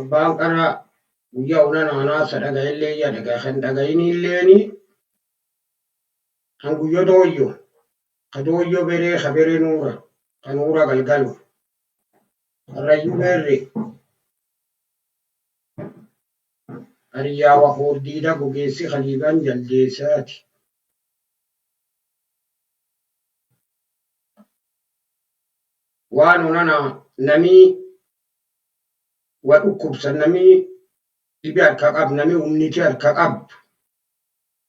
Abbaan qara guyyaa onana anaasa dhaga'ellee iyya dhaga'a. Kan dhaga'inilleeni kan guyyo dooyyo. Ka dooyyo beree ka beree nuura. Ka nuura galgalu. Karrayyuu beerre. Hariyyaa wakoordiida gogeessi kaliiban jaldeessaati. Waan onana namii wa dhukkubsan namii dhibe harka qab namii humniti harka qabdu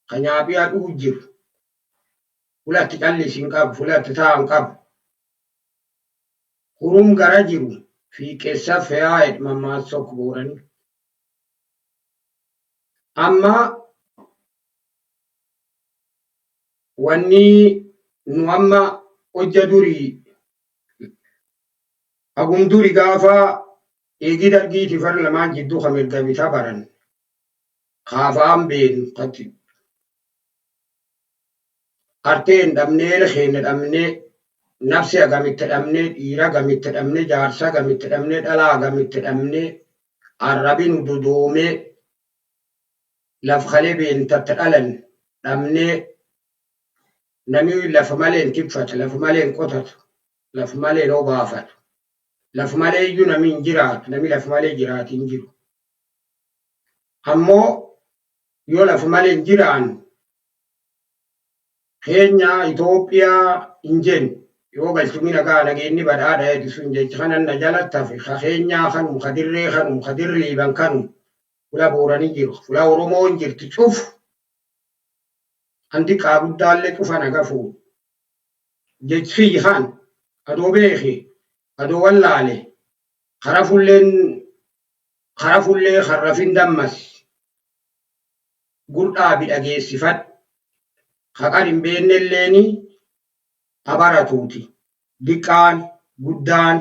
ka nyaaphi aduu jiru fulatti callisi hin qabu fulatti taa'an qabu. Hurum gara jiru fiiqeessa fe'aa jedhu mammaaksa tokko booranii. Amma wanni nu amma hojja durii hagum duri gaafa eegii dargiiti far lamaan jidduu ka mirga bitaa baran kaafaan beenu katti artee hin dhabnee keenya dhabnee nafsi hagamitti dhabnee dhiira hagamitti dhabnee jaarsa hagamitti dhabnee dhalaa hagamitti dhabnee arrabi nu dodoomee laf kalee beentatti dhalan dhabnee namni lafa malee hin tikfatu lafa malee hin qotatu lafa malee hin obaafatu lafa malee iyyuu namni hin jiraatu namni lafa malee jiraatu hin jiru. Ammoo yoo lafa malee hin jiraan Keenya Itoophiyaa hin jennu yoo galchumi nagaa nageenni badhaadha jedhu sun jecha kanan na jalatti hafe ka keenyaa kanum ka dirree kanum ka dirri liiban kanum fula boorani jiru fula Oromoon jirti cuf an diqqaa guddaallee cufa naga fuudhu jechi kiyyi kan adoo beeke adoo wallaale kara fulleen kara fullee kan rafin dammas gurdhaabi dhageessifadhu ka qar hin beennelleeni ha baratuuti. Diqqaan guddaan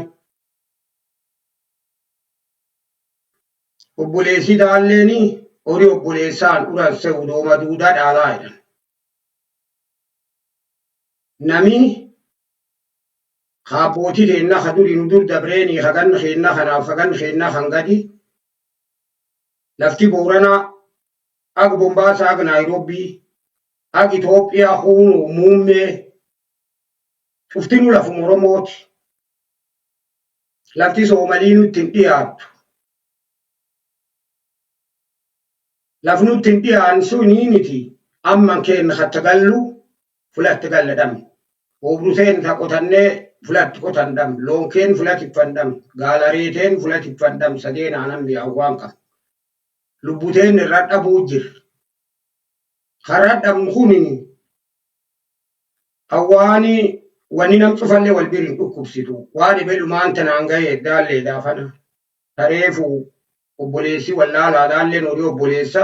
obboleessi daalleeni horii obboleessaan uran se'u dooma duudaa dhaalaa jedhan. Nami ka abbootii teenna ka durii nu dur dabreenii ka ganna keenna kanaaf ka ganna keenna kan gadi lafti Booranaa ag Bombaasaa ag Naayiroobii ag Itoophiyaa kuunoo muummee cuftinuu lafuma Oromooti. Lafti Soomalii nutti hin dhiyaattu. Laf nutti hin dhiyaan suniiniti amman keenna katta gallu fulatti galla dhabne. Oobru teen ta qotannee fulatti qotan dhabne. Loon keen fula tikfan dhabne. Gaala reeteen fula tikfan dhabne. Sadeen aanan mi'aawwaan qabna. Lubbu teen irra dhabuu jirra. Karra dhabnu kunin hawwaani wanni nam cufallee wal bir hin dhukkubsitu. Waan ebelumaan tanaan ga'e daallee daafana. Tareefu obboleessi wallaalaa daalleen horii obboleessa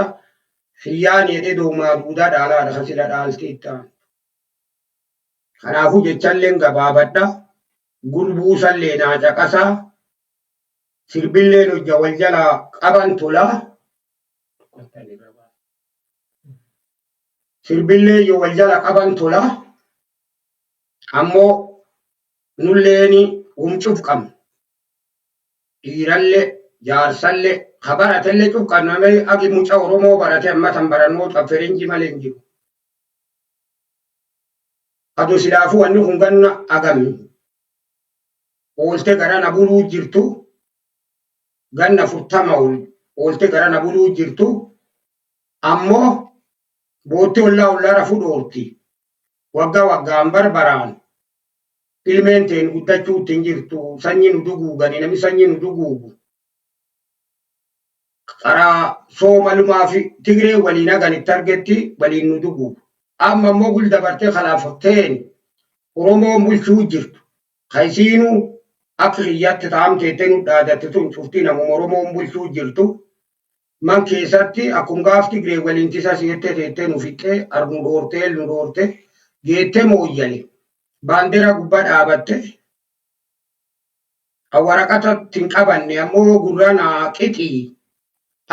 hiyyaani jedhee doomaa duudaa dhaalaadha kan sila dhaalti itti aanu. Kanaafuu jechalleen gabaabadha. Gurbuusallee naa caqasaa. Sirbilleen hojja wal jalaa qaban tolaa. Sirbillee yoo wal jala qaban tola. Ammoo nulleeni humcuf qabna. Dhiirallee, jaarsallee, ka baratellee cuf qabna malee agi muca Oromoo barate amma tan barannoo xafferinji malee hin jiru. Ado silaafuu wanni kun ganna agami oolte garana buluu jirtu ganna 40 ol oolte garana buluu jirtu ammoo bootti ollaa ollaa rafu dhoorti wagga waggaan barbaraan ilmeen teen guddachuutti hin jirtu sanyi nu duguugani nami sanyi nu duguugu karaa soomalumaa fi tigree waliin hagan itti argetti waliin nu duguugu amma immoo gul dabartee kalaaf teen Oromoon bulchuu jirtu ka isiinuu akka kiyyaatti taa'amteettee nu dhaadatte tun cuftii namuma Oromoon bulchuu jirtu man keessatti akkum gaaf Tigree waliin tisa seettee teettee nu fixxee ar nu dhoortee nu dhoorte geettee mooyyale baandera gubbaa dhaabatte waraqata hin qabanne ammoo gurra naa qixii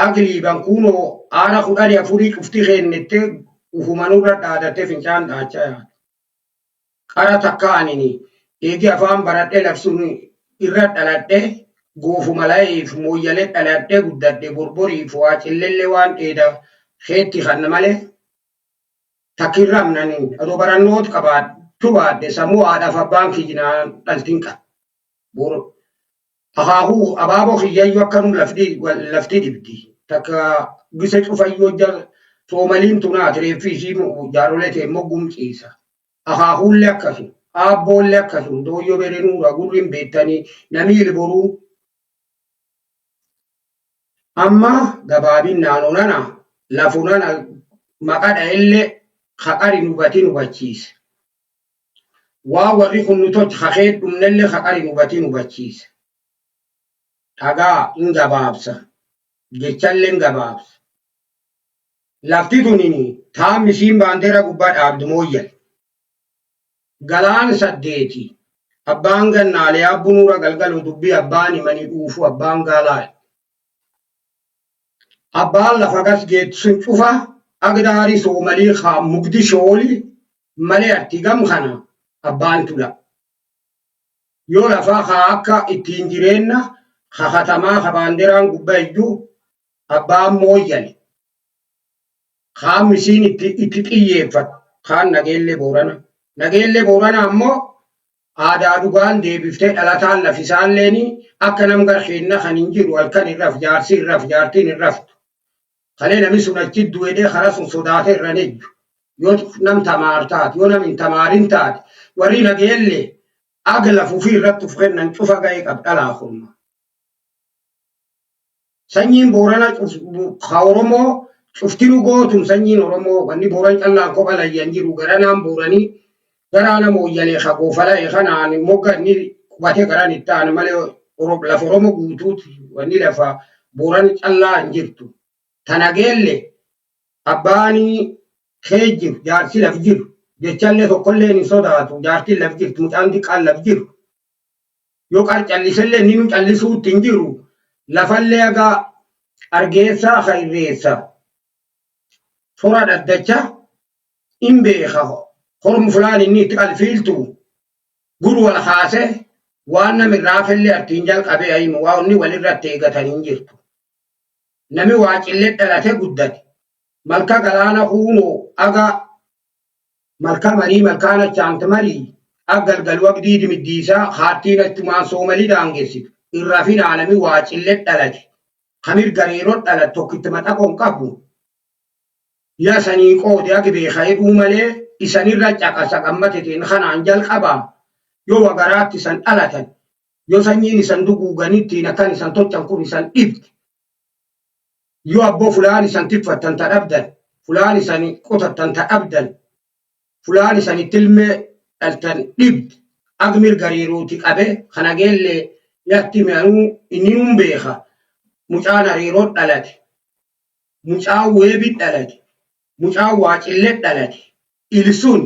agliiban kunoo aara 14 cufti keennettee ufuma nurra dhaadattee fincaan dhaachaa yaadu. Qara takka anini eegi afaan baradhe labsuun irra dhaladhe Goofumalayiif Mooyyalee dhaladhee guddadhe, Borboriif Waacillellee waan dheeda keetti kanna malee takkirra amnanii adoo barannoot qabaachuu baadhe sammuu haadhaaf abbaan kiyyinaan dhaltiin qaba. Akaakuu abaaboo kiyyayyuu akkanum lafti dhibdi. Takka gise cufayyoo jala Soomaliin tunaati reeffi ishii jaarolee ta'e immoo gumciisa. Akaakuullee akkasuma. Aabboollee akkasuma. Dooyyoo berenuura gurri hin beektanii namii ilboruu. Amma gabaabinnaan onana lafunana maqa dha'ellee haqari hubatin hubachiise. Waan warri kun nu tolche kakee dhumnellee haqari hubatin hubachiise. Dhagaa hin gabaabsa. Jechallee hin gabaabsa. Lafti tunini taammi isiin baandeera gubbaa dhaabdu Mooyyale. Galaan 8 abbaan gannaalee abbu nuura galgaloo dubbii abbaan himanii dhuufu abbaan gaalaa. Abbaan lafa gas geettu sun cufa agdaarii Soomalii haa Mugdishooli malee atti gam kana abbaan tula. Yoo lafaa haa akka ittiin jireenna kakatamaa ka baanderaan gubbaa iyyuu abbaan Mooyyale. Kaan misiin itti xiyyeeffatu kaan Nageellee Boorana. Nageellee Boorana ammoo aadaa dhugaan deebiftee dhalataan lafisaalleeni akka nam gar keenna kan hin jiru halkan hin raf, jaarsi hin raf, jaartiin hin raftu. Kalee namni sun achi du'edhee karaa sun sodaatee irra ejju. Yoo nam tamaar taate, yoo nam hin tamaarin taate, warri Nageellee aga lafuufii irratti uf kennan cufa ga'ee qab dhalaa korma. Sanyiin Boorana ka Oromoo cuftinu gootum sanyiin Oromoo wanni Booran callaan kopha layyan jiru garanaan Booranii garaana Mooyyalee ka goofala'e kanaan mogga inni qubatee garan itti aanu malee lafa Oromoo guutuuti wanni lafa Booran callaa hin jirtu. Tana geelle abbaanii kee jiru, jaarsi laf jiru, jechallee tokkollee hin sodaatu, jaartiin laf jirtu, mucaan xiqqaan laf jiru. Yoo qar callisellee inni nu callisuutti hin jiru. Lafallee haga argeessaa ka irreessa. Sora dhaddacha hin beeka. Hormu fulaan inni itti qalfiiltu guru wal kaase waan nami irraa fellee artiin jalqabee ayimu waan inni walirratti eegatan hin jirtu. Nami waa cillee dhalate guddate. Malka galaana kuunoo aga malka marii malkaan achaant marii akka galgalu abdii dimiddiisaa haattiin achumaan Soomalii daangessitu. Irra finaa nami waa cillee dhalate. Kamir gareeroo dhalate tokkitti maxaqoon qabu. Yaa sanii qoode agi beeka jedhuu malee isanirra caqasa gammateteen kanaan jalqabaa yoo wagaraatti isan dhalatan, yoo sanyiin isan duguuganittiin akkan isan tolchan kun isan dhibde, yoo abboo fulaan isan tiffattan ta dhabdan, fulaan isan qotattan ta dhabdan, fulaan isan itti ilmee dhaltan dhibde, agmir gariiruuti qabe kana geellee yatti mi'anuu inni nun beeka. Mucaan hariiroo dhalate, mucaan weebi dhalate, mucaan waacillee dhalate, ilsun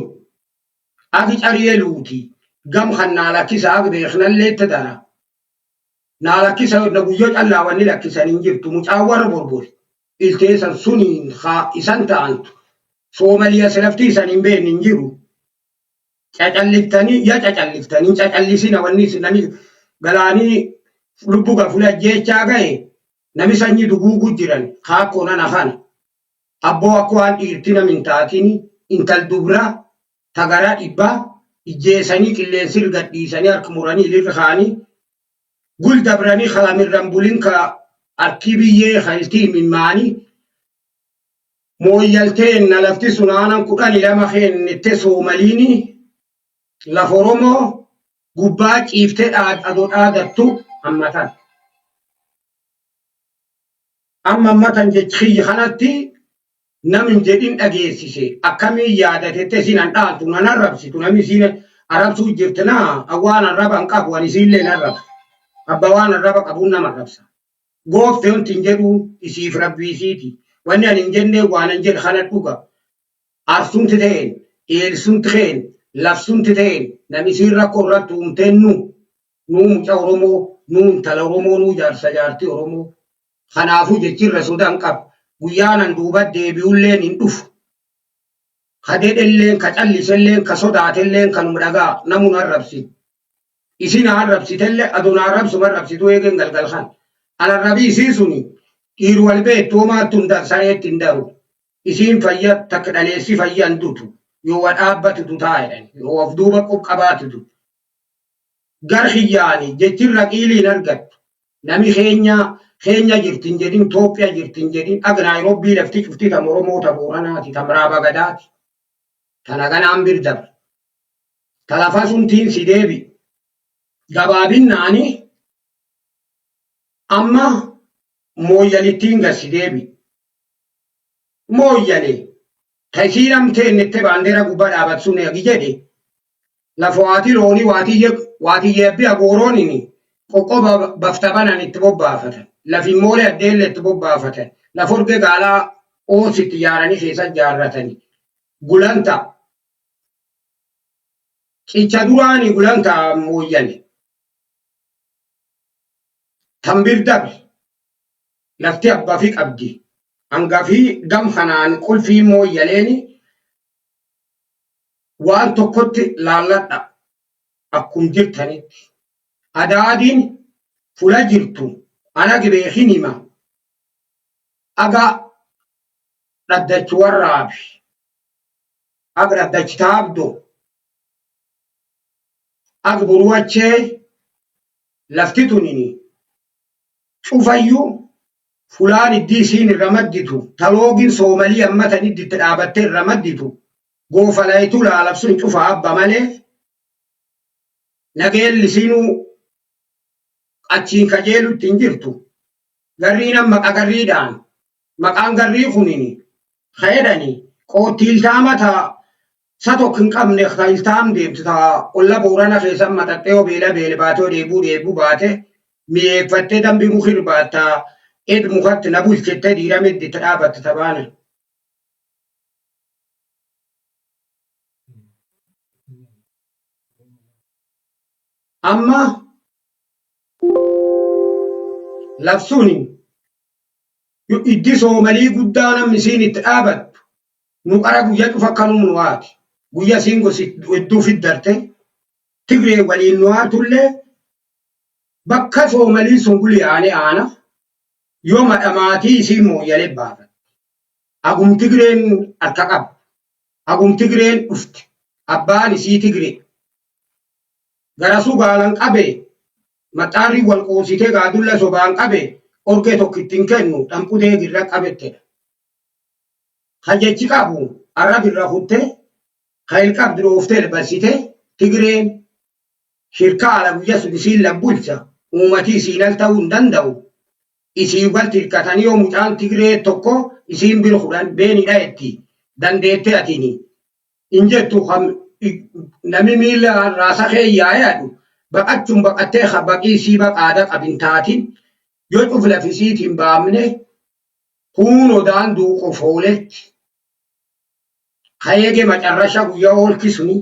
agi cariyee luuti gam kan naa lakkisa ag beeknalleetti dara naa lakkisa na guyyoo callaa wanni lakkisan hin jirtu. Mucaan warra Borbori ilteessan suniin haa isan ta'antu Soomaliya silaftii isan hin beekne hin jiru. Cacalliftanii ya cacalliftanii cacallisina wanni isin nami galaanii lubbu gafule ajjeechaa gahe nami sanyii duguugu jiran kaakkoo nana kana abboo akka waan dhiirti nam hin taatini intal dubra tagaraa dhibbaa ijjeesanii qilleensi gadhiisanii harka muranii ilirra kaanii gul dabranii kalamirran bulin ka harki biyyee kaltii mimmaanii Mooyyalteen na lafti sun aanan 12 kennite Soomaliini lafa Oromoo gubbaa ciiftee adoo dhaadattu hammatan. Amma hammatan jechi kiyya kanatti nam hin jedhin dhageessise akkamiin yaadatette isin an dhaaltu nan arrabsitu namni isiin arrabsuu jirti naa waan arraba hin qabu ani isiillee hin arrabsu. Abba waan arraba qabuun nama arrabsa. Goofte wanti hin jedhu isiif rabbii isiiti. Wanni ani hin jenne waan an jedhe kana dhuga. Arsumti ta'een, eelsumti keen, lafsumti ta'een namni isiin rakkoo irratti uumteen nu. Nuu mucaa Oromoo, nuu intala Oromoo, nuu jaarsa jaartii Oromoo. Kanaafuu jechirra sodaa hin qabu. Guyyaan an duuba deebi'ulleen hin dhufu. Ka dedhelleen, ka calliselleen, ka sodaatelleen kanuma dhagaa namuun arrabsin. Isin arrabsitellee aduun arrabsuma arrabsituu eegeen galgal kan. Anarrabii isii suni dhiiru wal beektu homaattu hin dar sareetti hin daru. Isiin fayya takka dhaleessi fayya hin dutu. Yoo wa dhaabbatu dutaa jedhan. Yoo of duuba qub qabaatu dutu. Gar kiyyaani jechin raqiilii hin argattu. Nami keenya keenya jirti hin jedhin Toophiya jirti hin jedhin ag Naayiroobii lafti cufti tam Oromoo ta Booranaati tam Raaba Gadaati. Tana ganaan bir dabre. Ta lafa sun tiin si deebi. Gabaabinnaani amma mooyyalittiin gad si deebi. Mooyyale ta isiin amteen itti baandeera gubbaa dhaabat sun agi jedhe lafa waati loonii waatiyye abbi agooroonini qoqqoba bafta banan itti bobbaafatan. Lafi moolee addeelle itti bobbaafatan. Lafa orge gaalaa oos itti ijaaranii keessa ijaarratani. Gulanta cicha duraani gulanta mooyyale. Tan bir dabre lafti abbaa fi qabdi. Hangafii gam kanaan qulfii mooyyaleeni waan tokkotti laalladha akkum jirtanitti. Adaadiin fula jirtu ana beekin hima aga dhaddachi warraabi aga dhaddachi taabdo aga buruwachee lafti tunini cufayyuu fulaan iddii isiin irra madditu taloogin soomalii ammatan iddi itti dhaabattee irra madditu goofalaytu laalabsun cufa abba malee nageelli isiinuu achiin kajeelutti hin jirtu. Garriin amma qagarriidhaan maqaan garrii kunini ka jedhani qoottii iltaama ta sa tokko hin qabne ka iltaam deemtu ta olla Boorana keessa maxaxxee yoo beela beele baatee yoo dheebuu dheebuu baate mi'eeffattee dambii mukir baatta ed mukatti na bulchette diirame itti dhaabatte tabaana. Amma labsuun iddi soomalii guddaa namni isiin itti dhaabattu nu qara guyya cufa akkanum nu haati. Guyya isiin gosi hedduu fiddarte Tigree waliin nu haatullee bakka soomalii sun guliyaane aana yoo madhamaatii isiin mooyyalee baafatti. Hagum Tigreen harka qaba. Hagum Tigreen dhufte. Abbaan isii Tigree. Garasuu gaalan qabe maxxaarri wal qoositee gaadulla sobaan qabe orgee tokko ittiin kennu dhanqutee girra qabettedha. Ka jechi qabu arrab irra kutte ka ilqabdu dhooftee elbarsite Tigreen shirka ala guyya sun isiin labbulcha uumatii isiin al ta'uu hin danda'u. Isiin walti hirkatanii yoo mucaan Tigree tokko isiin bir kudhan beenidha jetti dandeettee atini hin jettu nami miila raasa kee yaa'ee adhu baqachuun baqattee ka baqii isii baqaada qabin taatin yoo cuf lafisiit hin baamne kuun odaan duuqo fooletti ka eege macarrasha guyya oolki suni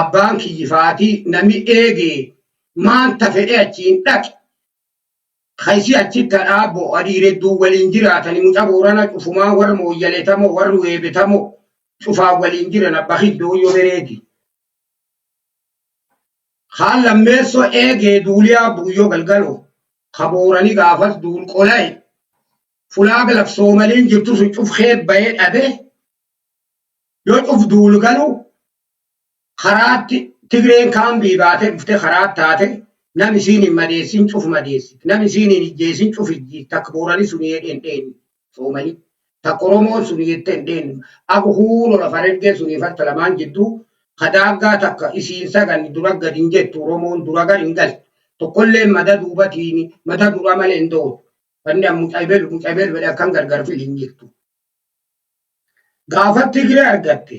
abbaan kiyyifaatii nami eege maanta fedhe achiin dhaqe ka isii achitti hadhaabbo adiiredduu waliin jiraatani muca Boorana cufumaa warra mooyyaletamoo warri weebetamoo cufaan waliin jiran abba kiddooyyoo bereeti. Kaan lammeessoo eegee duuliyaa buuyyoo galgaloo ka Boorani gaafas duul qolaye fulaag laf soomaliin jirtu sun cuf keebbayee dhabe yoo cuf duul galu karaatti Tigreen kaambii baatee dhufte karaa taate nam isiin hin madeessin cuf madeessit nam isiin hin ijjeesin cuf ijjiit takka Boorani sun jedheen dheen Soomali takka Oromoon sun jette hin dheen aku huuno lafa Harargee sunii farta lamaan jidduu kadaaggaa takka isiin sagan dura gad hin jettu Oromoon dura gar hin galtu tokkollee mada duubatiin mata dura malee hin dootu wanni an mucaybelu mucaybelu fedhe akkan gargar fili hin jirtu. Gaafa Tigree argatte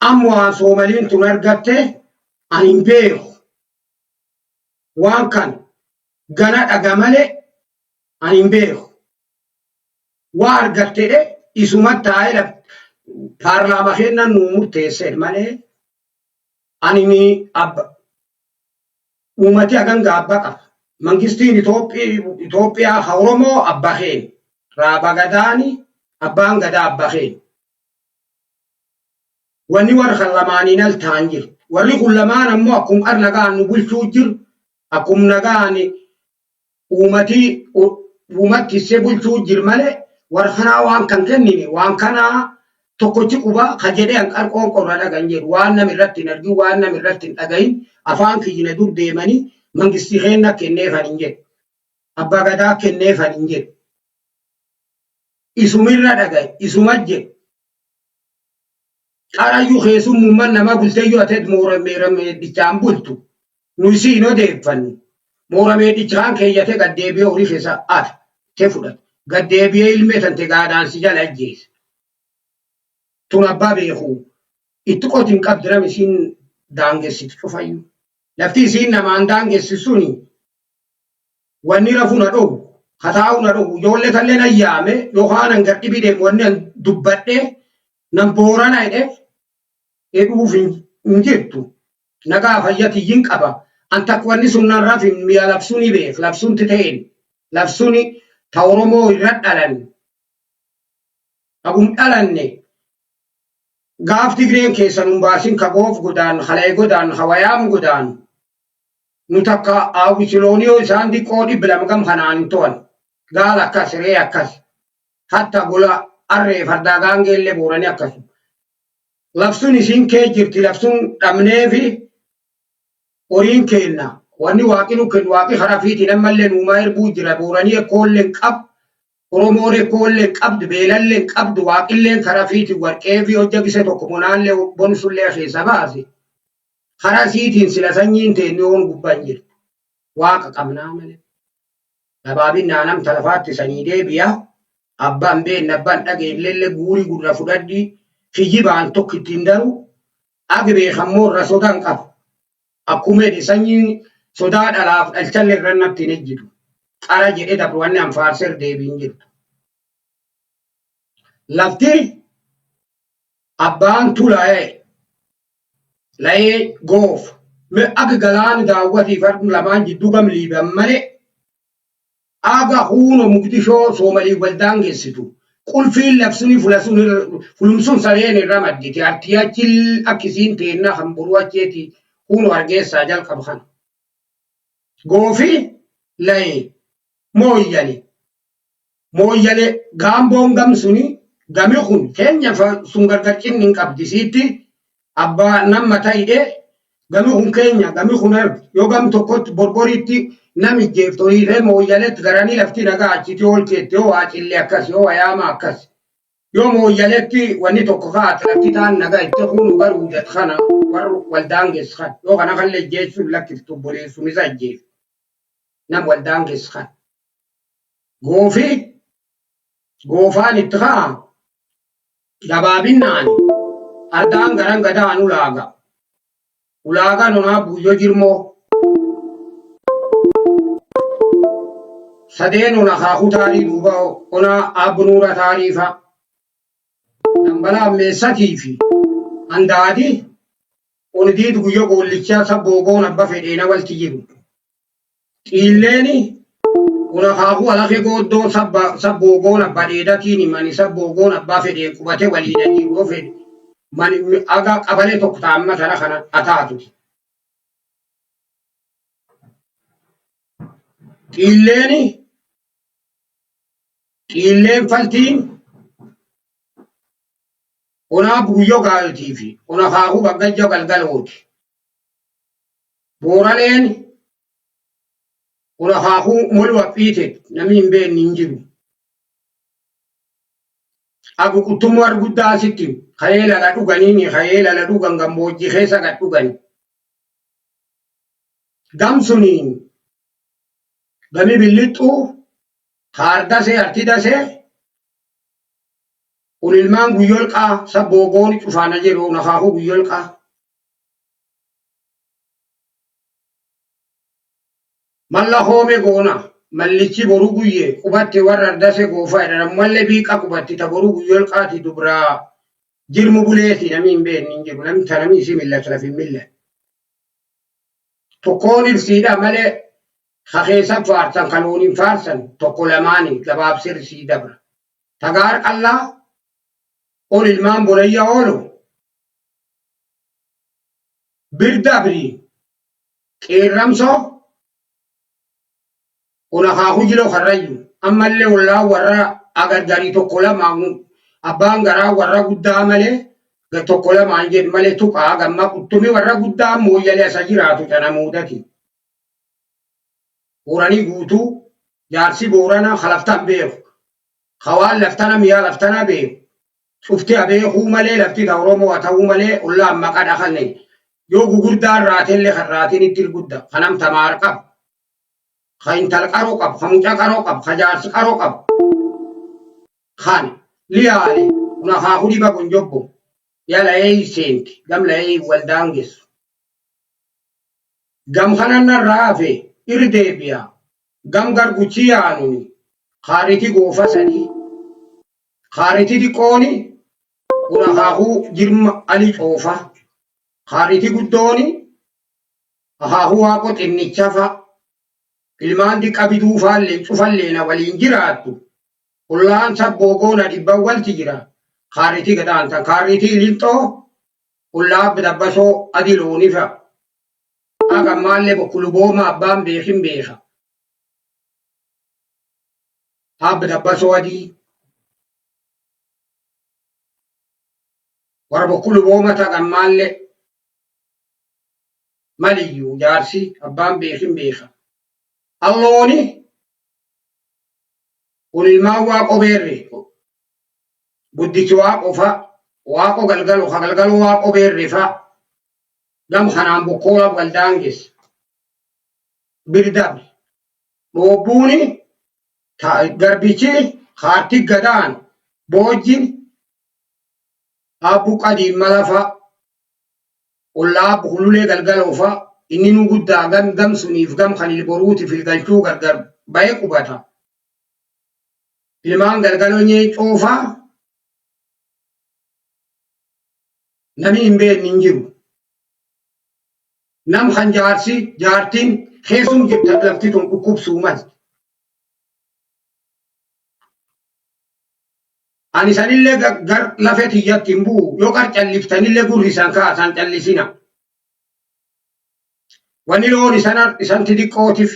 amma waan Soomaliin tun argatte ani hin beeku. Waan kan gana dhaga malee ani hin beeku. Waa argattedhe isuma taa'ee paarlaama kennan nuu murteessee malee ani ni abba uummati hagan gaabba qaba. Mangistiin Itoophiyaa ha Oromoo abba keen raaba gadaani abbaan gadaa abba keen. Wanni warra kan lamaaniin al ta'an jirtu. Warri kun lamaan ammoo akkum qar nagaan nu bulchuu jiru, akkum nagaan uumatii uumatti issee bulchuu jiru malee warra kanaa waan kan kennine waan kanaa tokkochi quba ka jedhee an qarqoon qorra dhagan jedhu waan nam irratti hin argin, waan nam irratti hin dhagahin, afaan kiyyina dur deemanii mangistii keenna kenneefan hin jedhu. Abbaa gadaa kenneefan hin jedhu. Isumirra dhagaye, isuma jedhu. Qarayyuu keessummummaan nama bulteyyuu ateet moora meedhichaan bultu. Nu isii hin odeeffannu. Moora meedhichaan keeyyatee gad deebi'ee horii keessa ate te fudhate. Gad deebi'ee ilmee tante gaadaan si jala ajjeese. Tun abbaa beeku itti qoti hin qabdu nam isiin daangessitu cufayyuu. Lafti isiin namaan daangessi suni wanni rafu na dhowu, kataa'u na dhowu, ijoollee tallee nan yaame yookaan an gad dhibi deemu wanni an dubbadhee nan boorana jedhee jedhuuf hin jirtu. Nagaa fayya tiyyin qaba. An takka wanni sun nan rafin mi'a labsuun beek, labsuun ta'een, labsuun ta Oromoo irra dhalan. Hagum dhalanne gaaf Tigreen keessa nun baasin ka goof godaan, ka la'e godaan, ka wayaam godaan. Nu takka hawwisilooniyoo isaan diqqoo 200 gam kanaan hin to'an. Gaala akkas, re'ee akkas. Hatta gola harree fardaa gaangeellee booranii akkasuma. Labsuun isiin kee jirti, labsuun dhabneefi horiin keenna. Wanni waaqi nu kennu waaqi karaa fiitiin ammallee nuumaa erbuu jira. Booranii ekkoollee hin qabu. Oromoon ekkoollee hin qabdu, beelallee hin qabdu, waaqilleen karaa fiitiin warqee fi hojja gise tokko bonaallee bonsullee keessa baase. Karaa isiitiin sila sanyiin teenni yoon gubbaa hin jirtu. Waaqa qabnaa malee. Gabaabinnaa nam talafaatti sanii deebi'a. Abbaan beekne abbaan dhageenyellee guurii gurra fudhadhi. Kijibaan tokko ittiin daru. Agi beekammoo irra sodaa hin qabu. Akkuma jedhe sanyiin sodaa dhalaaf dhalchallee irra natti hin ejjitu. Qara jedhe dabru wanni an faarseer deebiin jirtu. Lafti abbaan tulaa'ee la'ee goof me aga galaana daawwatii fardu lamaan jidduu gam liiban malee aga huuno Muqdishoo Soomalii wal daangessitu qulfiin labsuni fulasun fulumsun sareen irra madditi artii achi akkisiin teennaa kan boruu acheeti huuno argeessaa jalqab kana. Goofi la'ee mooyyale mooyyale gaamboon gam suni gami kun keenya sun gargar cinni hin qabdi siitti abbaa nam mata hidhee gami kun keenya gami kun erga yoo gam tokkotti borboriitti nam ijjeeftu horiiree mooyyaletti garanii lafti nagaa achiti ol keetti yoo waa cille akkas yoo wayaama akkas yoo mooyyaletti wanni tokko kaate lafti taan nagaa itti kunu garuu jet kana warra waldaangeess kan yoo kana kallee ijjeessuun lakkiftu obboleessum isa ijjeeftu nam waldaangeess kan. Goofi goofaan itti ka'a gabaabinnaan ardaan garan gadaan ulaaga. Ulaagaan onaa buuyyo jirmoo. Sadeen ona akaakuu taarii duuba onaa aabbunuura taariifa. Dambala ammeessatii fi andaadi ondiid guyyo goollichaa sabboo goon abba fedheena walti jiru. Xiilleeni kun akaakuu alakee gooddoo sabboo goon abba dheedatiin mani sabboo goon abbaa fedheen qubate waliin ajii yoo fedhe mani aga qabalee tokko taa'amma tana kana ataatuti. Xiilleeni xiilleen faltiin onaa buuyyo gaayotii fi on akaakuu baggajja galgalooti. Booraneen kun akaakuu molu haphiite namni hin beekne hin jiru. Abu quttummoo arguddaa asitti ka'ee lala dhuganiini ka'ee lala dhugan gammoojjii keessa gad dhugani. Gam suniin gami billixxuu kaardasee artidasee kun ilmaan guyyolqaa sabboo gooni cufaana jedhu akaakuu guyyolqaa. Malla hoome goona mallichi boru guyye qubatte warra ardase goofa jedhan ammallee biiqa qubatti ta boru guyyolqaati dubraa jirmu buleeti namni hin beekne hin jiru namni ta namni isii millatu lafi hin millan. Tokkoon irsiidha malee ka keessa faarsan ka looniin faarsan tokko lamaani gabaabsee irsii dabra. Tagaar qallaa ol ilmaan bonayya oolu. Birdabri qeerramsoo ona akaakuu jiloo karrayyu ammallee ollaa warra agargarii tokko lamaan abbaan garaa warra guddaa malee tokko lamaan jedhu malee tuqaa gamma quttumii warra guddaa mooyyalee asa jiraatu tana muudati. Booranii guutuu jaarsi Booranaa ka laftan beeku. Ka waan laftana miyaa laftana beeku. Cufti abeekuu malee lafti ta Oromoo haa ta'uu malee ollaan maqa dhaqanne. Yoo gugurdaan raatellee kan raatiin itti gudda. Kanam tamaar qabu. Ka intal qaroo qabu. Ka mucaa qaroo qabu. Ka jaarsi qaroo qabu. Kan liyaale kun akaakuu dhiba gonjobbo. Yala ee seenti. Gam la'ee wal daangessu. Gam kanan narraa hafe irra deebi'a. Gam garguchi yaanuni kaariti goofa sadii. Kaariti xiqqooni kun akaakuu jirma ali coofa. Kaariti guddooni akaakuu waaqo xinnicha fa'a. Ilmaan diqqa biduu faallee cufallee na waliin jiraattu. Ollaan sabboo goona dhibban walti jira. Kaariti gadaantan kaariti ililxoo ollaa abbi dabbasoo adii loonii fa'a. Akka ammaallee bokkulubooma abbaan beekin beeka. Abbi dabbasoo adii. Warra bokkulubooma ta'a ammaallee maliyyuu jaarsi abbaan beekin beeka. Allooni kun ilmaan waaqo beerre guddichi waaqo fa'a waaqo galgalo ka galgalo waaqo beerre fa'a gam kanaan bokkoola wal daangessa. Birdabe dhoobbuuni garbichi kaarti gadaan boojjin abbu qadiin mala fa'a ollaa abbu hululee galgaloo fa'a inni nu guddaa gam gam suniif gam kan ilboruutiif ilgalchuu gargar ba'e qubata. Ilmaan galgaloo nyeencoo fa'a namni hin beekne hin jiru. Nam kan jaarsi jaartiin keessum jirta lafti tun dhukkubsuu malti. Ani sanillee gar lafe tiyyatti hin bu'u yoo qar calliftanillee gurri isan kaasan callisina. Wanni loon isan isan xixiqqootiif,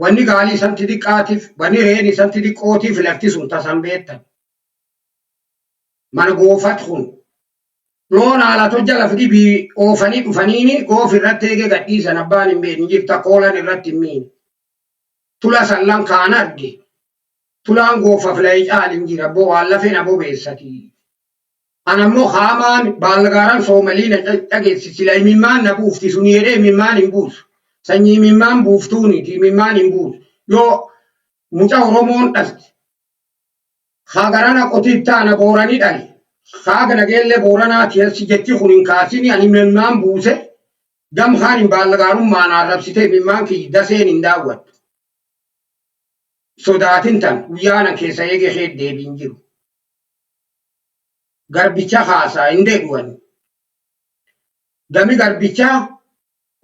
wanni gaalii isan xixiqqaatiif, wanni re'een isan xixiqqootiif lafti sun tasan beektan. Mana goofat kun loon haala tojja lafa dhibii oofanii dhufaniini goof irratti eegee gadhiisan abbaan hin beekne jirta koolan irratti hin miine. Tula sallan kaan arge tulaan goofaaf la'ee caalin jira boo waan lafee na bobeessati. Ana immoo haamaan baalgaaran soomalii na dhageessi sila imimmaan na buufti suni jedhee imimmaan hin buusu. Sanyii imimmaan buuftuuniti imimmaan hin buusu. Yoo muca Oromoon dhalte haa garana qotiit taana booranii dhale haa nageellee booranaa tiyassi jechi kun hin kaasini ani imimmaan buuse gam kaan hin baalgaarummaan arrabsite imimmaan kiyyi daseen hin daawwattu. Sodaatin tan guyyaanan keessa eege kee deebiin jiru. Garbicha haasaa hin deebi'an. Gami garbichaa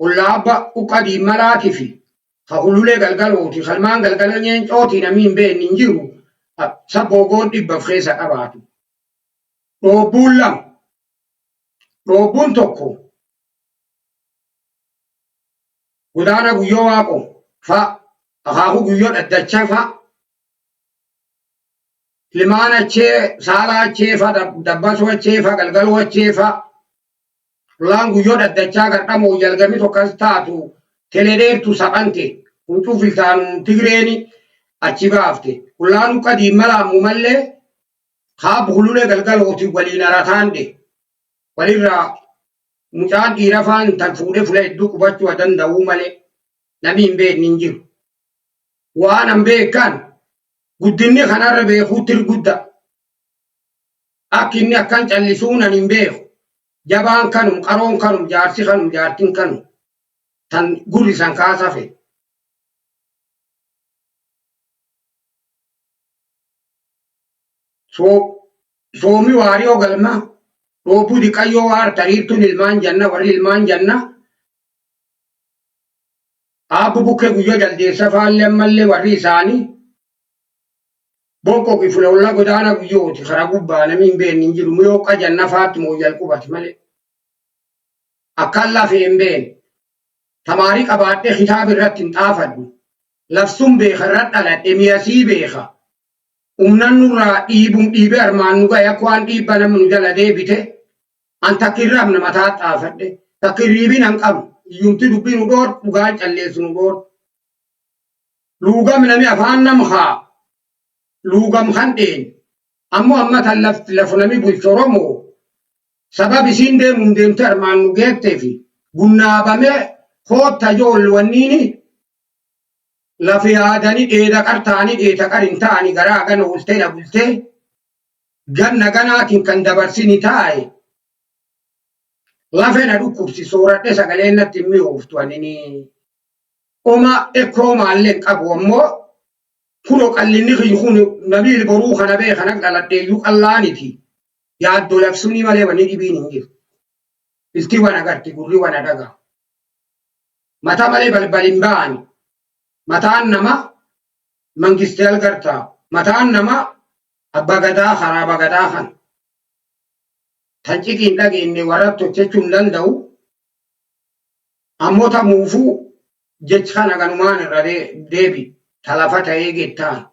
ollaa abba uqqa diimmalaati fi ka hululee galgalooti kalmaan galgala nyeencooti namni hin beekne hin jiru sabboo goon dhibba of keessa qabaatu. Dhoobbuun lama. Dhoobbuun tokko godaana guyyoo waaqo fa akaakuu guyyoo dhaddacha fa ilmaan achee saalaa achee fa dabbasoo achee fa galgaloo achee fa Lolaan guyyoo dhaddachaa gardhamoo jalgami tokkas taatu teledheertu saphante huncuu filtaanu Tigreeni achi baafte. Hullaan uqqa diimmalaamu mallee kaab hululee galgalooti waliin arataande walirraa mucaan dhiira faan tan fuudhee fula hedduu qubachuu danda'uu malee namni hin beekne hin jiru. Waan an beekan guddinni kanarra beekuutti gudda. Akka inni akkan callisuun ani hin beeku. Jabaan kanum, qaroon kanum, jaarsi kanum, jaartin kanum. Tan gurri san kaasafe. Soomi waariyoo galma dhoobuu diqayyoo waar tariirtuun ilmaan janna warri ilmaan janna aabbu bukkee guyyoo jaldeessa faallee ammallee warri isaanii boqqoqi fulolla godaana guyyooti kara gubbaa namni hin beekne hin jiru miyoo qajanna faatti mooyyal qubate malee. Akkan lafee hin beekne. Tamaarii qabaadhee kitaaba irratti hin xaafadhu. Lafsun beeka irra dhaladhe miyasii beeka. Humnan nurraa dhiibum dhiibee armaan nu gahe akka waan dhiibba namni nu jala deebite. An takka hin rafne mataa xaafadhe. Takka hin riibin an qabu. Iyyumti dubbii nu dhoor dhugaan calleessu nu dhoor. Luugam nami afaan nam haa. Luugam kan dheen. Ammoo amma tan lafa nami bulchu Oromoo sabab isiin deemuun deemte armaan nu geetteefi gunnaabamee kootta ijoolli wanniini lafa yaadanii dheeda qar ta'anii dheeta qar hin ta'anii garaa gana ooltee na bultee ganna ganaatiin kan dabarsini taa'e lafe na dhukkubsi sooradhe sagaleen natti hin mi'ooftu anini oma ekkoo maallee hin qabu ammoo kunoo qallinni kiyyu kun namni boruu kana beeka nag dhaladheeyyuu qallaaniti yaaddoo labsuunii malee wanni dhibiin hin jiru. Ilti wan agarti gurri wana dhaga. Mata malee balbal hin ba'ani. Mataan nama mangistee algartaa. Mataan nama abba gadaa karaa bagadaa kan. Tan ciqiin dhageenye warra hojjechuu hin danda'u. Ammoo tamuufuu jechi kana ganumaan irra deebi. Talafa ta'ee gettaan.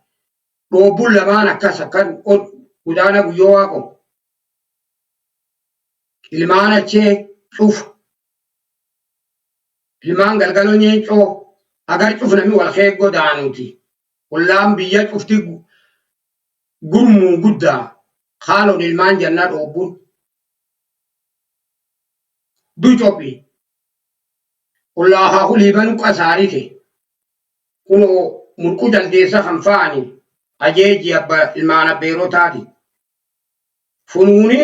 Dhoobbuun lamaan akkas akkan gudaana guyyoo waaqo. Ilmaan achee cufa. Ilmaan galgaloo nyeencoo agar cuf nami wal kee godaanuti. Ollaan biyya cufti gurmuu guddaa haalon ilmaan jannaa dhoobbuun. Ducophi. Ollaa haa huliibanu qasaarite. Kunoo murquu jaldeessa kan fa'ani ajeeji abba ilmaan abbeerotaati. Funuuni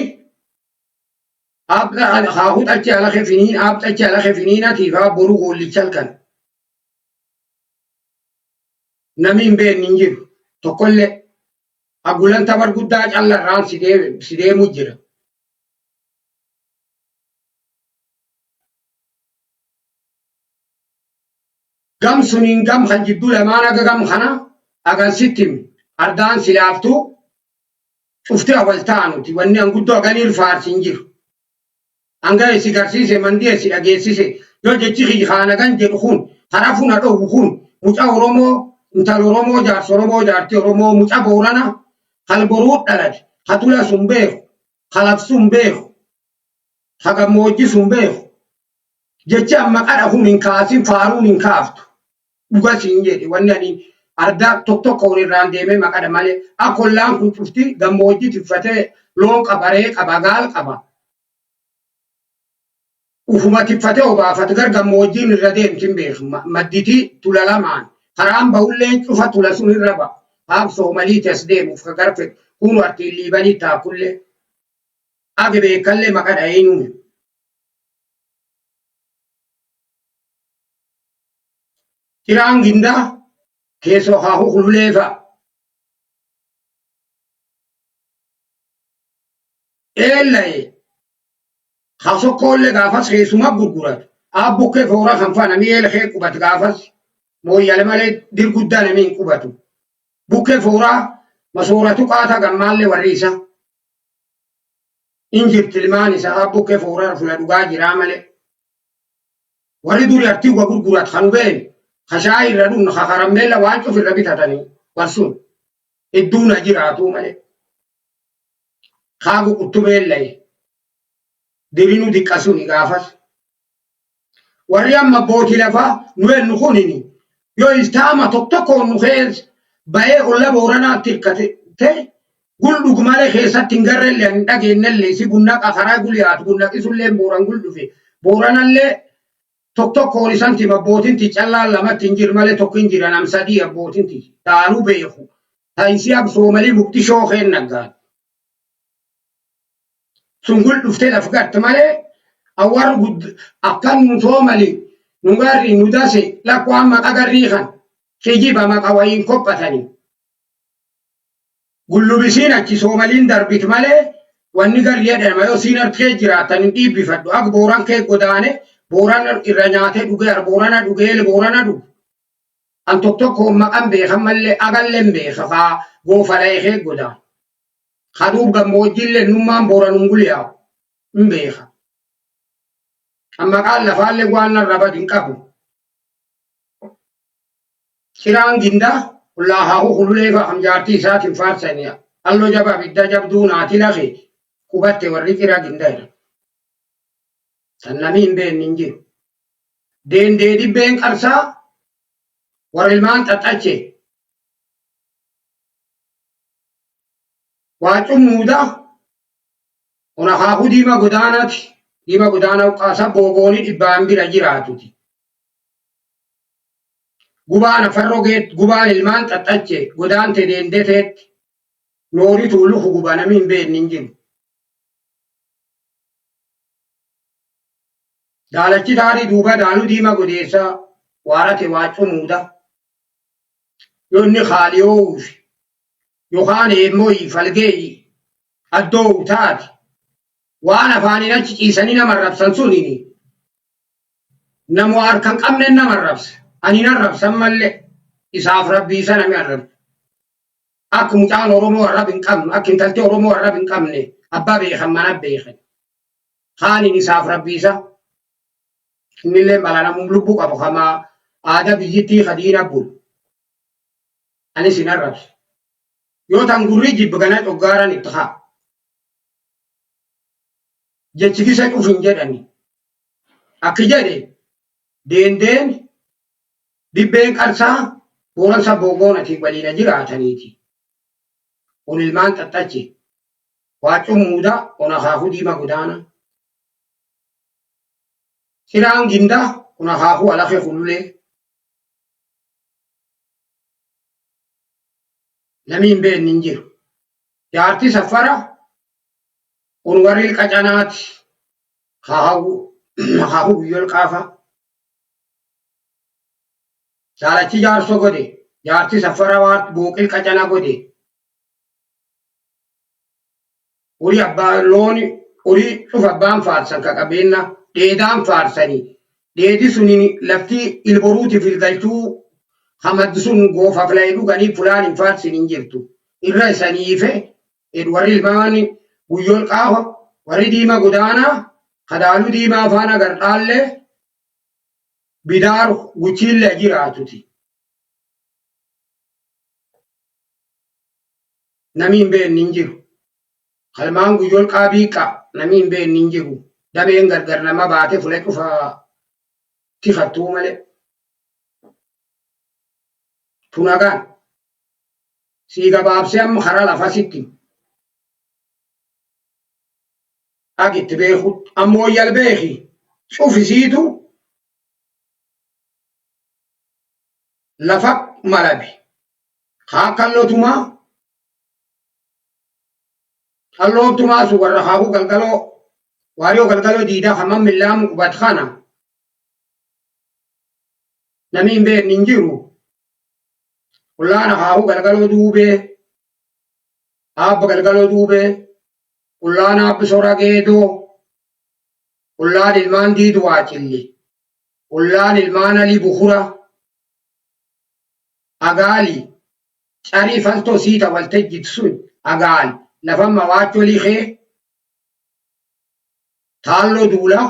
haa huxachi alake finiin aabxachi alake finiinatiif haa boru goollicha halkan. Nami hin beekne hin jiru. Tokkollee agulanta bar guddaa calla irraan si deemu jira. Gam suniin gam kan jidduu lamaan aga gam kana agan sitti himi. Ardaan silaaftuu cufti awal taanuti wanni an guddoo aganiir faarsi hin jiru. Hanga si garsiise mandii si dhageessise yoo jechi kiyya kaan agan jedhu kun karaa funa dhoowwu kun mucaa Oromoo intal Oromoo jaarsa Oromoo jaartii Oromoo mucaa Boorana kal boruu dhalate ka tula sun beeku ka labsuun beeku ka gammoojji sun beeku jechi amma qara kun hin kaasin faaruun hin kaaftu dhuga siin jedhe wanni ani ardaa tokko tokkoon irraan deemee maqadha malee akka ollaan kun cufti gammoojjii tiffatee loon qaba ree qaba gaal qaba ufuma tiffatee obaafate gar gammoojjiin irra deemti hin beeku madditii tula lamaan karaan bahulleen cufa tula sun irra ba'a haaf soomalii tas deemuuf ka garfe kun artiin liibanii taakullee age beekallee maqadha eenyuun. Ciraan gindaa keessoo haahuu hululee fa'a. Eellaye haa sokkoollee gaafas keessuma gurguratu. Aabbukkee foora kan fa'a namni eela kee qubatu gaafas mooyyale malee dir guddaa namni hin qubatu. Bukkee fooraa masooratu qaata gammaallee warri isaa. In jirti ilmaan isaa aabbukkee foora fula dhugaa jiraa malee. Warri duri artii wa gurgurat kan hubeen ka shaayii irra dhugn ka karammeella waan cuf irra bitatanii war sun hedduun ha jiraatuu malee. Kaagu quttumeellaye dirinu diqqa suni gaafas. Warri amma abbootii lafaa nu ennu kunini yoo iltaama tokko tokkoon nu keessa ba'ee olla Booranaatti hirkate gul dhugu malee keessatti hin garrellee hin dhageennellee si gunnaqa karaa guliyaatu gunnaqisullee Booran gul dhufe Booranallee tokko tokkoon isanti abbootiin ti callaan lamatti hin jiru malee tokko hin jira nam sadii abbootiin ti taanuu beeku taayisii ab soomalii muqtishoo keen naggaan. Sun gul dhuftee laf garte malee awwaarri gudd akkan nu soomali nu garri nu dase lakko amma qagarrii kan kijiba maqa wayiin kophatanii. Gullubisiin achi soomaliin darbit malee wanni garri jedhama yoo siin harkee jiraatan hin dhiibbifadhu akka booran kee godaane booran irra nyaatee dhugee ar boorana dhugee boorana dhugu. An tokko tokko maqan beekan malee agalleen beeka kaa goofalee kee godaan. Kaduub gammoojjiillee nummaan booran unguliyaa hin beeka. Maqaan lafaallee waan narra badu hin qabu. Ciraan gindaa ollaa haahuu hululee fa'a kan jaartii isaatiin faarsanii halloo jabaa abidda jabduu naati lafe qubatte warri ciraa gindaa jedhan. Tan namni hin beekne hin jiru. Deendee dhibbeen qarsaa warra ilmaan xaxxache. Waaccuun muudaa ona akaakuu diima godaanaati. Diima godaanaa uqqaasaa boobooni dhibbaan bira jiraatuti. Gubaan afarroo geet gubaan ilmaan xaxxache godaante deendeteetti noori tuuluku guba namni hin beekne hin jiru. Daalachi taarii duuba daaluu diima godeessaa waarate waaccuu muuda. Yoo inni kaaliyoofi yookaan eemmooyi falgeeyi addoowu taate waan afaaniin achi ciisanii nama arrabsan sunini nama harka hin qabne nama arrabsa. Ani hin arrabsan mallee isaaf rabbii isa nami arrabsu. Akka mucaan Oromoo arrab hin qabne, akka intalti Oromoo arrab hin qabne abbaa beekan mana beekan. Kaaniin isaaf rabbii isa. Innillee mala namum lubbuu qabu kama aadaa biyyittii kadiina bulu. Anis hin arrabsu. Yoo tan gurri jibbi gana coggaaran itti haa. Jechi kisa cuf hin jedhani. Akki jedhe deendeen dibbeen qarsaa booransa boogoonati waliina jiraataniiti. On ilmaan xaxxache. Waaccuu muudaa on akaakuu diima godaana. Ciraan gindaa on akaakuu alakee kululee. Namni hin beekne hin jiru. Jaarti saffara on warri qacanaati. Akaakuu guyyool qaafa. Daalachi jaarsoo godhe. Jaarti saffara waan booqil qacana godhe. Horii abbaa looni horii cufa abbaan faarsan ka qabeenna dheedaan faarsanii. Dheedi suni lafti ilboruutiif ilgalchuu hamaddi sun goofaaf la'ee dhuganii fulaan hin faarsin hin jirtu. Irra isanii ife warri ilmaan guyyool qaafa warri diima godaanaa kadaaluu diimaa faana gardhaallee bidaar guchiillee jiraatuti. Namni hin beekne hin jiru. Kalmaan guyyool qaabiiqa namni hin beekne hin jiru. Dameen gargar nama baate fula cufa tifattuu malee. Tunagaan sii gabaabsee amma karaa lafa sitti ag itti beeku ammoo yal beeki cufisiitu lafa malabi haa kallotumaa kalloontumaa sun warra haahuu galgaloo waariyoo galgaloo diidaa hamman millaamu qubat kana namni hin beekne hin jiru. Ollaan akaakuu galgaloo duubee aabba galgaloo duubee ollaan aabbi sora geedoo ollaan ilmaan diidu waacilli ollaan ilmaan alii bukura agaali carii faltoo siita waltajjit sun agaal lafan mawaachoo likee taalloo duula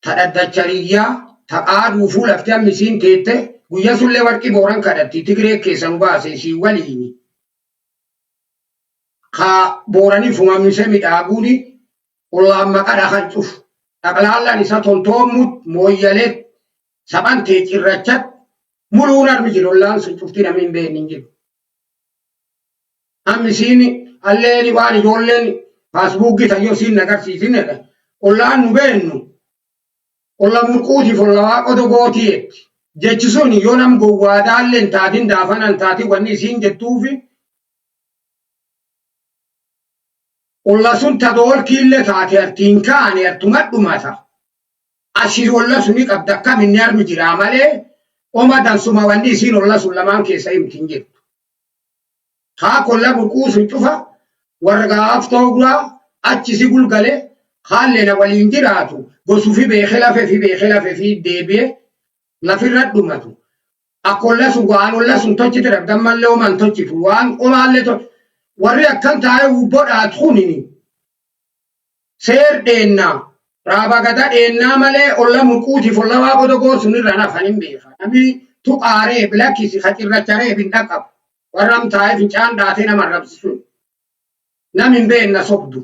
ta dhaddachariyyaa ta qaadhuufuu lafti amma isiin teette guyya sullee warqii booran kadhatti Tigree keessa nu baase isiin waliini. Ka booranii fumamise midhaaguuni ollaan maqadha kan cufu. Dhaqlaallaan isa tontoommut mooyyalee saphan tee cirrachat muluun armi jiru ollaan sun cufti namni hin beekne hin jiru. Amma isiin alleeni waan ijoolleen faasbuukii tayyoo isiin nagarsiisinedha. Ollaan nu beennu olla murquutiif olla waaqa dogootii jetti. Jechi sun yoo nam gowwaadaallee hin taatin daafana hin taatin wanni isiin jettuufi olla sun ta doolkiillee taate artiin kaane artuma dhumata. Ashii olla suni qabda akkam inni armi jiraa malee oma dansuma wanni isiin olla sun lamaan keessa himti hin jirtu. Haa kolla burquu sun cufa warra gaaf tooguraa achi si gulgale haallee na waliin jiraatu gosufi beekee lafe fi beekee lafe fi deebi'e lafirra dhumatu. Akka olla sun waan olla sun tochite dhabdan mallee omaan tochitu waan omaallee tolchitu. Warri akkan taa'ee hubboo dhaatu kunini seer dheennaa. Raaba gada dheennaa malee olla murquutiif olla waa godogoo sunirra nafan hin beeka. Namni tuqaaree bilakkisi ka cirracharee hin dhaqqabu. Warra amtaa'ee fincaan dhaatee nama arrabsisun. Nam hin beenna sobdu.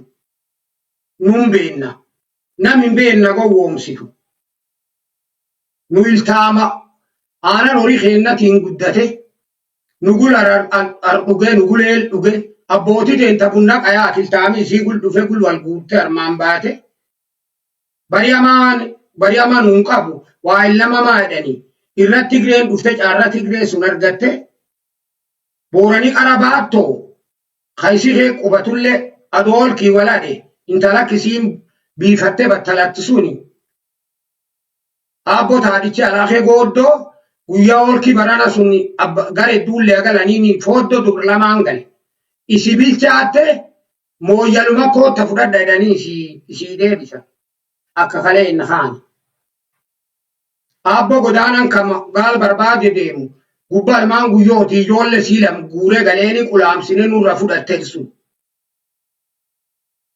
Nun beenna. Nam hin beenna gowwoomsitu. Nu iltaama aanan horii keennatiin guddate. Nu gul ar dhuge nu guleel dhuge abbootii teenta bunna qayaat iltaami isii gul dhufe gul wal guurte armaan baate. Bari'amaan bari'amaan hin qabu waa illamamaa jedhanii irra Tigreen dhufte caarra Tigree sun argatte Booranii qara baattoo ka isii kee qubatullee adoolkii waladhe intala kisiin biifattee battalatti suni Aabbo taadhichi alaakee gooddoo guyyaa olkii barana sun gara hedduullee galanii fooddoo dur lamaan gale. Isi bilchaatte mooyyaluma kootta fudhadha jedhanii isii deebisan. Akka kalee hin haane. Aabbo godaanan kama gaal barbaade deemu gubbaa ilmaan guyyooti ijoollee siilam guuree galeeni qulaamsine nurra fudhatte sun.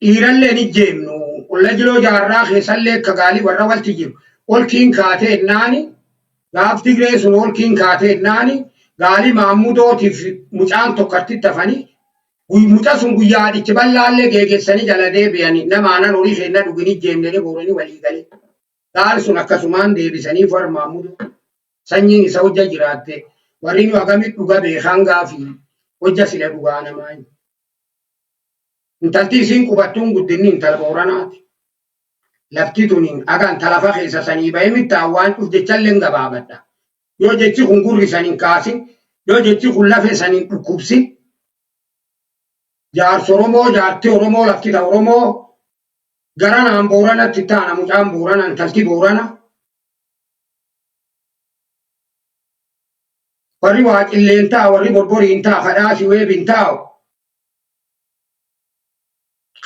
Dhiirallee ni jeemnu olla jiloo jaarraa keessallee akka gaalii warra walti jiru olkiin kaatee ennaani gaaf Tigree sun olkiin kaatee ennaani gaalii maammudootiif mucaan tokkotti tafanii muca sun guyyaa haadhichi bal'aallee geegessanii jala deebi'anii nama aanan horii keenya dhugini jeemne booranii walii galee gaal sun akkasumaan deebisanii warra maammudoo sanyiin isa hojja jiraatte warri nu agamit dhuga beekaan gaafii hojja sila dhugaa namaa. Intalti isiin qubattuun guddinni intala Booranaati. Lafti tuniin aga intala lafa keessa sanii bahee mittaa waan dhuf jechallee hin gabaabadha. Yoo jechi kun gurri san hin kaasin, yoo jechi kun lafe san hin dhukkubsin, jaarsi Oromoo, jaarti Oromoo, lafti ta Oromoo, garanaan Booranatti taana mucaan Boorana, intalti Boorana. Warri Waaqilleen ta'a, warri Borboriin ta'a, kadhaasi weebin taa'u.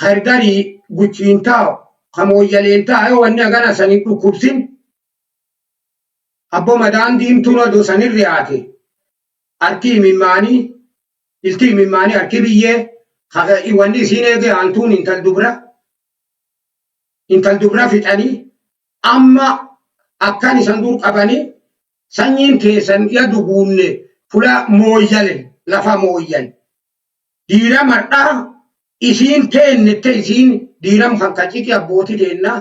Kargarii guchiin taa'u, ka mooyyaleen taa'u yoo wanni hagana san hin dhukkubsin abbo madaan diimtuun adoo san hin riyaate harki imimmaanii ilti imimmaanii harki biyyee wanni isiin eegee aantuun intal dubra fixanii amma akkan isan dur qabanii sanyiin teessan ya duguunne fula mooyyale lafa mooyyale. Diiram har'aa isiin teennette isiin diiram kan kaciqi abbootii teennaa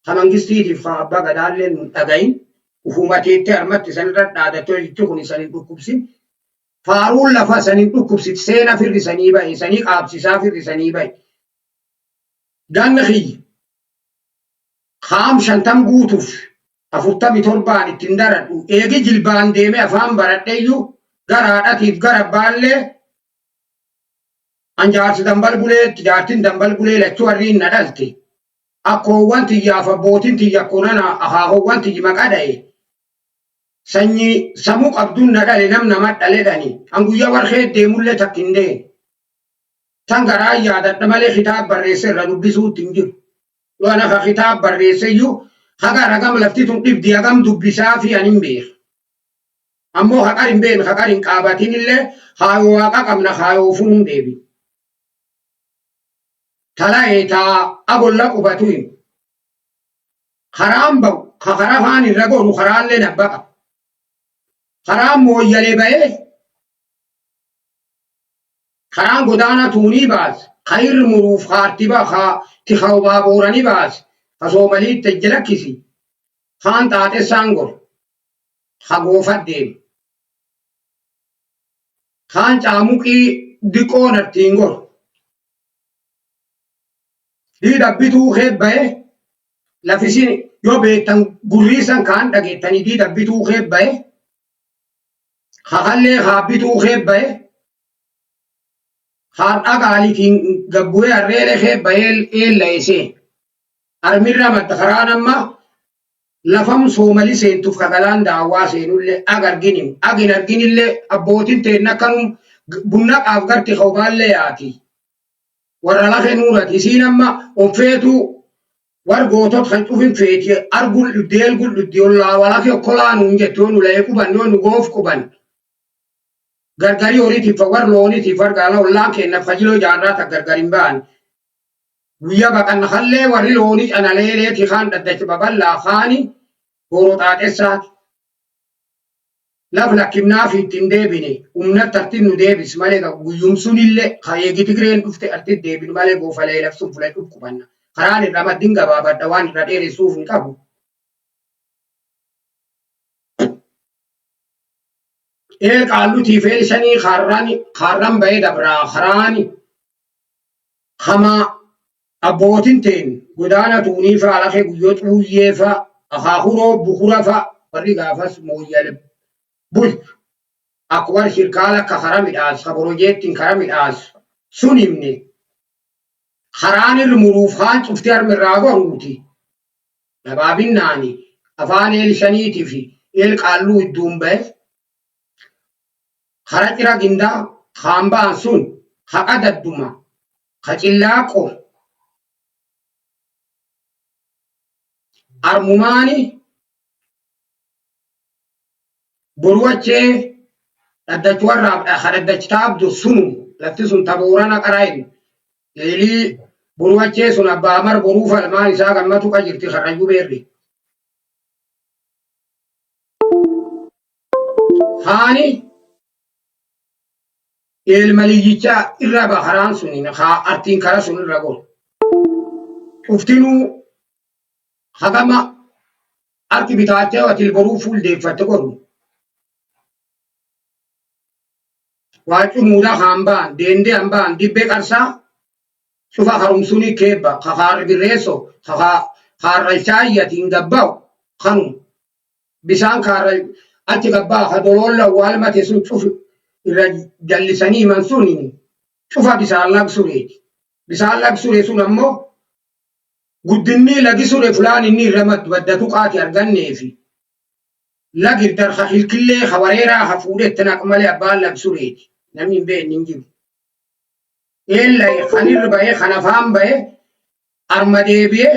ka mangistiitiif ka abbaa gadaallee nun dhagayin ufuma teettee harmatti isan irra dhaadattee jechi kun isan hin dhukkubsin faaruun lafa isan hin dhukkubsit seena firrisanii bahe isanii qaabsisaa firrisanii bahe ganna kiyya kaam 50 guutuuf 47n ittiin daradhu eegi jilbaan deemee afaan baradheyyuu gara haadhatiif gara abbaallee an jaarsi dambal buleetti jaartin dambal bulee lachuu warriin na dhalte akkoowwan tiyyaaf abbootiin tiyya akkoonana akaakowwan tiyyi maqaa dha'e sanyii samuu qabduun na dhale nam nama dhaledhani an guyyaa warqee deemullee takka hin deene tan garaa yaadadha malee kitaaba barreesse irra dubbisuutti hin jiru. Yoo ana ka kitaaba barreesse iyyuu haga hagam lafti tun dhibdi hagam dubbisaa fi ani hin beeku. Ammoo haqar hin beekne haqar hin qaabatin illee haayoo waaqa qabna haayoo funuun deebi. Tala'ee taa agolla qubatu hin. Karaan ba'u ka karaa faan irra goru karaallee nabbaqa. Karaan mooyyalee ba'ee karaan godaana tuunii baas ka irri muruuf kaarti ba ka tikawbaa boorani baas ka soomaliitti ejja lakkisi kaan xaaxessaan gor ka goofa deemu kaan caamuqii diqoo nartiin gor diidabbituu keebba'e lafisin yoo beektan gurriisan kaan dhageettanii diidabbituu keebba'e kakallee kaabbituu keebba'e haadha qaalitiin gabbu'ee harreelee keebba'ee eellaisee armirra madda karaan amma lafam soomali seentuuf kagalaan daawwaa seenullee ag arginim ag hin arginillee abbootiin teenna akkanum bunna qaaf garti kaubaallee yaati warra lafe nuurati isiin amma onfeetu war gootot kan cufin feeti argul dhuddi elgul dhuddi ollaa walafe okkolaa nuun jettu yoo nu la'ee quban yoo nu goof quban gargarii horiitiif war looniitiif war gaala ollaan keennaaf kajiloo jaarraa tak gargar hin ba'an. Guyyaa baqanna kallee warri loonii canaleeleeti kaan dhaddacha babal'aa kaani gooroo xaaxessaati. Laf lakkifnaafi itti hin deebine humnatti artin nu deebis malee guyyum sunillee ka eegi Tigreen dhufte artit deebinu malee goofalee labsuun fudhadhuuf qubanna. Karaan irra maddin gabaabadha waan irra dheeressuuf hin qabu. Eel qaallutiif eel shanii kaarran bahee dabraa karaani hamaa abbootin teen godaana tuunii fa'a lafee guyyoo xuuyyee fa'a akaakuu roobbu kura fa'a warri gaafas mooyyale bulchu akka warri shirkaala akka kara midhaas ka borojeettiin kara midhaas sun himne karaan irra muruuf kaan cufti harmi irraa goruuti gabaabinnaani afaan eel shaniitii fi eel qaalluu idduun bahe kara cira gindaa kaan ba'an sun haqa dadduma ka cillaaqo armumaani boru achee dhaddachu warraaf ka dhaddachi taabdu sunu lafti sun taboorana qaraa'in eelii boru achee sun abbaa amar boruu falmaan isaa gammatu qa jirti karrayyuu beerri. Haani eelmaliyyicha irra ba karaan sun haa artiin kara sun irra goru. Cuftinuu hagama harki bitaachee watil boruu fuuldeeffatte goru. Waacuu muudaa haan ba'an deendee han ba'an dibbee qarsaa cufa harumsunii keebba kakaarri birreesso kaarralchaayyatiin gabba'u kanuma. Bisaan kaarra achi gabbaa ka doloolla waalmate sun cufi irra jallisanii himan sun cufa bisaan lagsureeti. Bisaan lagsure sun ammoo guddinni lagi sure fulaan inni irra maddu badda tuqaati arganneefi lagi darka kilkillee ka wareeraa ka fuudhetti naq malee abbaan lagsureeti. Namni hin beekne hin jiru. Eella kan irra bahee kan afaan bahee arma deebi'ee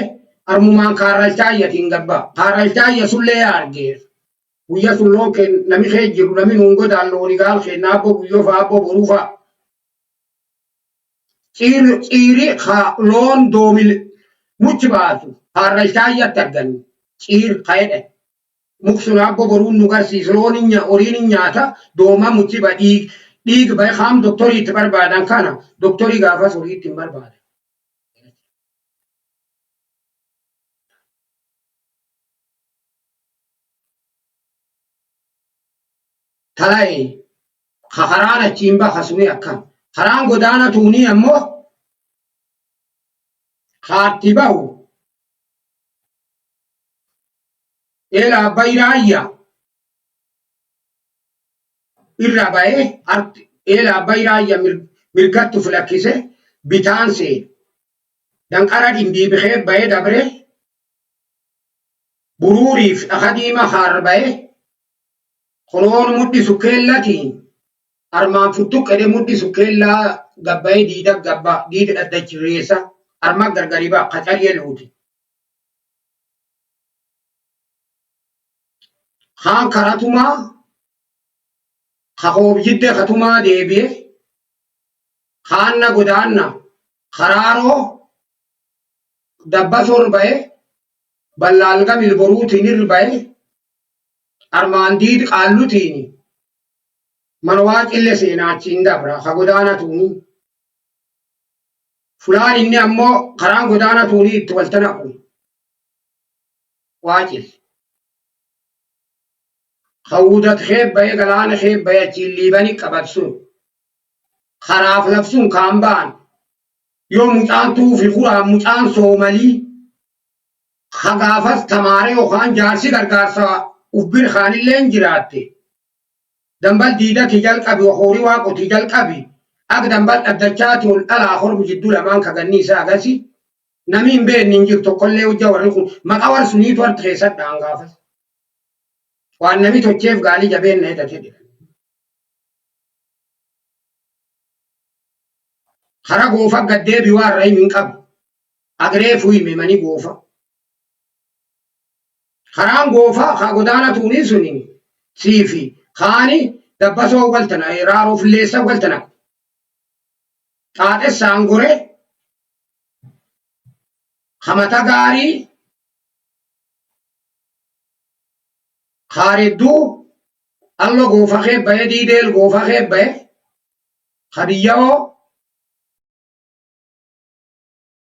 armumaan kaarralchaayyatiin gabbaa. Kaarralchaayya sullee yaa argeef. Guyya sun loon keen nami kee jiru nami nuun godaan looni gaal keenna abboo guyyoo fa'a abboo boruu fa'a. Ciiri ka loon doomil muchi baasu kaarralchaayyatti arganne ciir ka jedhan. Muk sun abboo boruun nu garsiis loon hin horiin hin nyaata dooma muchi ba dhiig dhiig bahe kaam doktorii itti barbaadan kana doktorii gaafas horii itti hin barbaadan. Talayi ka karaan achiin baha suni akkam. Karaan godaana tuunii ammoo kaatti bahu eela abbay raayya irra bahee eela abbay raayya mirgattu filakkise bitaan seene. Danqara dhimbiibikee bahee dabre buruuriif dhaka diima kaarra bahee kunoon mudhi sukkeellatiin armaan futtuqqedhe mudhi sukkeellaa gabbayee diida gabba diida dhaddachireessa arma gargari ba'a kacarye luuti. Kaan karatumaa kakoob jidde katumaa deebi'e kaanna godaanna karaaroo dabbasoo irra ba'e ballaalga milboruutiin irra ba'e armaan diid qaallutiin mana waaqille seenaa achiin dabra ka godaana tuunii. Fulaan inni ammoo karaan godaana tuunii itti walta naqu waaqil. Ka wudat keebba'ee galaana keebba'ee achiin liibanii qabat sun. Karaaf labsuun kaan ba'an yoo mucaan tuufi kuraan mucaan soomalii ka gaafas tamaaree yookaan jaarsi gargaarsa uf bir kaanillee hin jiraatte. Dambal diidati jalqabi horii waaqoti jalqabi ak dambal dhaddachaati ol dhalaa hormi jidduu lamaan ka ganni isaa agasi nami hin beekne hin jiru tokkollee hojja warri kun maqa war suniitu harti keessatti dhaan gaafas. Waan nami tocheef gaalii jabeenna jedhate jedhan. Kara goofa gad deebi waan irra himi hin qabu. Agreefu hime mani goofa. Karaan goofa ka godaana tuunii suni siifi kaani dabbasoo waltana raaroo filleessa waltana. Xaaxessaan gore Ka mata gaarii kaaredduu allo goofa kee bahe diideel goofa kee bahe ka biyyawoo.